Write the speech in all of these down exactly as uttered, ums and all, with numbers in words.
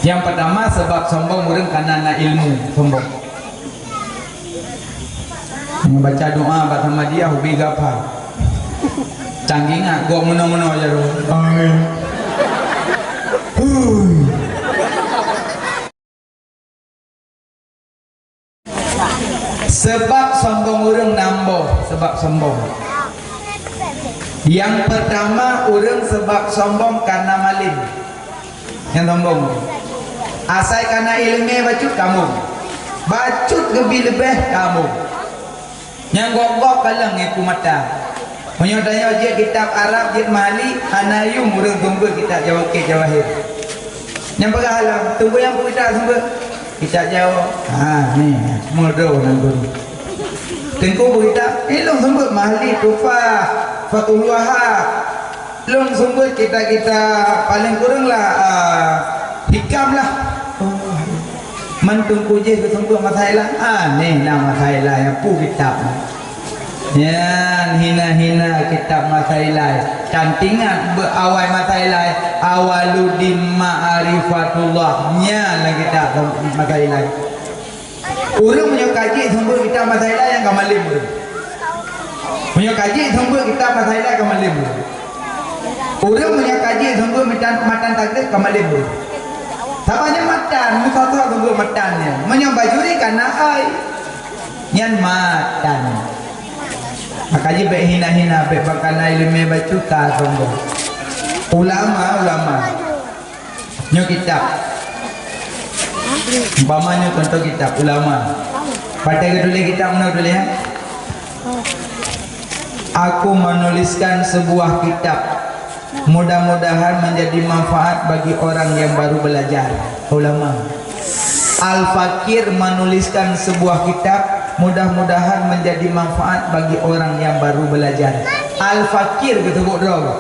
Nyang peutama, sabab sombong ureuëng kana na ilmu, sombong. Nyang baca doa bak Ahmadiyah ubé gapa. Canggih ngat gok meunoe-meunoe jaroe. Amin. Hui. Sabab sombong ureuëng na ambo, sabab sombong. Nyang peutama, ureuëng sabab sombong kana malem. Nyang sombong. Asai kana iéleumé bacut ka mong. Bacut geubi leubeh ka mong. Nyang gok-gok kalon ngon iku mata. Meunyoe tanyoe jeuet kitab Arab, jeuet Mahalli, hana yuem ureuëng seumeubeuet kitab Jawahir, Jawahir. Nyang peugah lom, seumeubeuet nyang peugah seumeubeuet. Kitab Jawa. Ha, ni, meudo nan guru. Teungku beukitab, eh, lôn seumeubeuet Mahalli, Tuhfah, Fathul Wahab. Lôn seumeubeuet kitab-kitab paléng kureueng lah, ah, Hikam lah. Oh, man Teungku jih geuseumeubeuet Masailai. Ah, neh na Masailai, nyang peue kitab. Nyan hina-hina kitab Masailai. Tan teuingat bak awai Masailai, Awaluddin Ma'rifatullah. Nyan lah kitab Masailai. Ureuëng meunyoe ka jeuet seumeubeuet kitab Masailai, nyan ka malem ureuëng. Meunyoe ka jeuet seumeubeuet kitab Masailai, ka malem ureuëng. Ureuëng meunyoe ka jeuet seumeubeuet matan, matan takrib, ka malem ureuëng. Sabab nyan matan, meusoe-soe seumeubeuet matan nyan. Meunyoe Bajuri kana ai, nyan matan. Maka jih bék hina-hina, bék bak kana iéleumé bacut ka sombong. Ulama, ulama. Nyoe kitab. Umpama nyoe contoh kitab ulama. Patéh geutuléh kitab, meunoe tuléh, ya. Aku menuliskan sebuah kitab. Mudah-mudahan menjadi manfaat bagi orang yang baru belajar. Ulama. Al-Fakir menuliskan sebuah kitab. Mudah-mudahan menjadi manfaat bagi orang yang baru belajar. Al-Fakir geuseumeubeuet droe.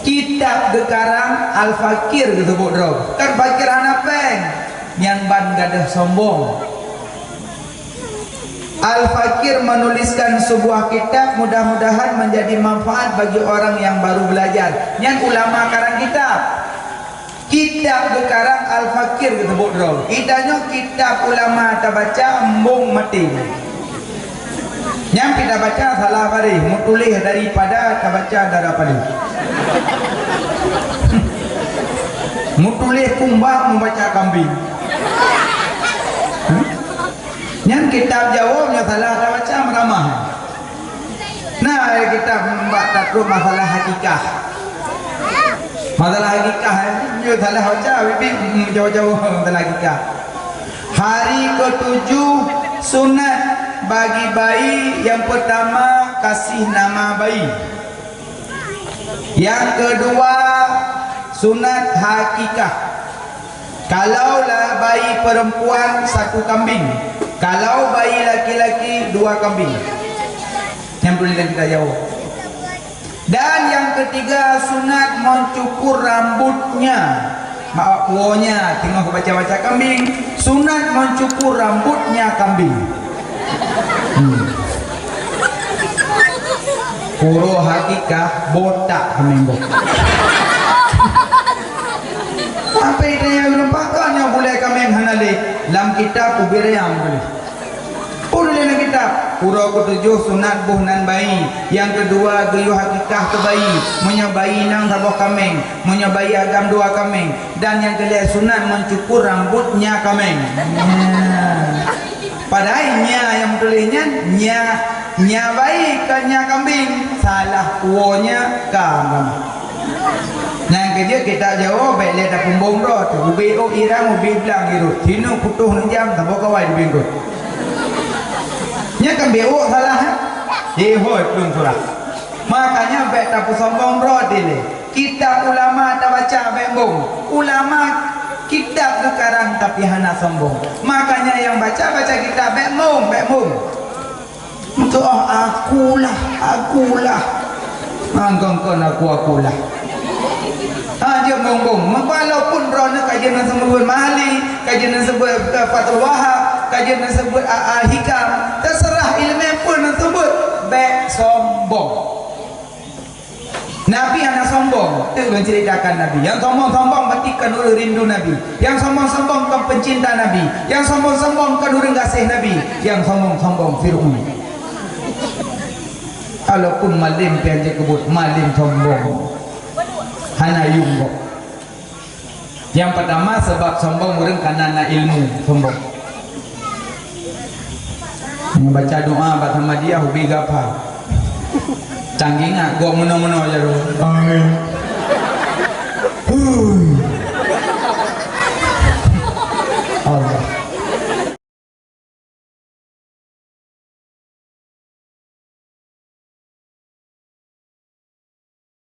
Kitab geukarang Al-Fakir geuseumeubeuet droe. Kan fakir hana péng, nyan ban gadôh sombong. Al-Fakir menuliskan sebuah kitab, mudah-mudahan menjadi manfaat bagi orang yang baru belajar. Nyan ulama karang kitab. Kitab geukarang Al-Fakir geuseumeubeuet droe. Geutanyoe kitab ulama tabaca embong maté. Nyang pih tabaca salah baréh, meutuléh daripada tabaca dara padi. Meutuléh kumbang, meubaca kambing. Nyan kitab Jawoe nyang salah tabaca meuramah. Nah, kitab bak tatrok masalah hakikah. Masalah hakikah, eh, nyoe salah baca, bibi, hmm, jauh-jauh masalah hakikah. Hari ketujuh sunat bagi bayi yang pertama kasih nama bayi. Yang kedua sunat hakikah. Kalau lah bayi perempuan satu kambing, kalau bayi laki-laki dua kambing. Nyang boleh kita jawab. Dan yang ketiga sunat mencukur rambutnya. Mak wonya tengok baca-baca kambing, sunat mencukur rambutnya kambing. Hmm. Kuro hakikah botak kambing botak. Sampai dia yang lembaga yang boleh kambing hana leh. Lam kitab ubir yang boleh. Ulôn lam kitab, uroe ketujoh sunat boh nan bayi, nyang keudua geuyue hakikah keu bayi, meunyoe bayi nang saboh kaméng, meunyoe bayi agam dua kaméng, dan nyang keulhèe sunat meucukur rambot nya kaméng. Nya. Padahai nya nyang meutuléh nyan, nya, nya bayi ka nya kambing, salah woe nya ka agam. Nyang keujeuet kitab Jawoe bèk lé tapeumbong droe, ubé ôk irang, ubé blang irot. Sinoe putôh neujam, saboh kawai ubé rot. Nyan kan bèk ôk salah, eh? Eh, hôi, plueng surah. Makanya bèk tapeusombong droe dilèe. Kitab ulama tabaca bèk mbong. Ulama kitab geukarang tapi hana sombong. Makanya nyang baca-baca kitab bèk mbong, bèk mbong. Untuk, "Oh, akulah, akulah." Angkong kon aku, akulah. Ha, jeuet mumbong. Walaupun droeneuh ka jeuet neuseubut Mahali, ka jeuet neuseubut, eh, Fathul Wahab, ka jeuet neuseubut, ah, ah, Hikam, teuseurah ileumèe peue neuseubut, bèk sombong. Nabi hana sombong, tu lôn ceritakan Nabi. Nyang sombong-sombong berarti kon ureuëng rindu Nabi. Nyang sombong-sombong kon pencinta Nabi. Nyang sombong-sombong kon ureuëng gaséh Nabi. Nyang sombong-sombong Fir'aun. Walaupun malem pian jeuet keubuet, malem sombong. Hana yuem gob. Nyang pertama, sebab sombong ureuëng kana na ilmu, sombong. Nyang baca doa bak Ahmadiyah, ubi gapa. Canggih ngat, gok meunoe-meunoe jaroe. Amin. Hui.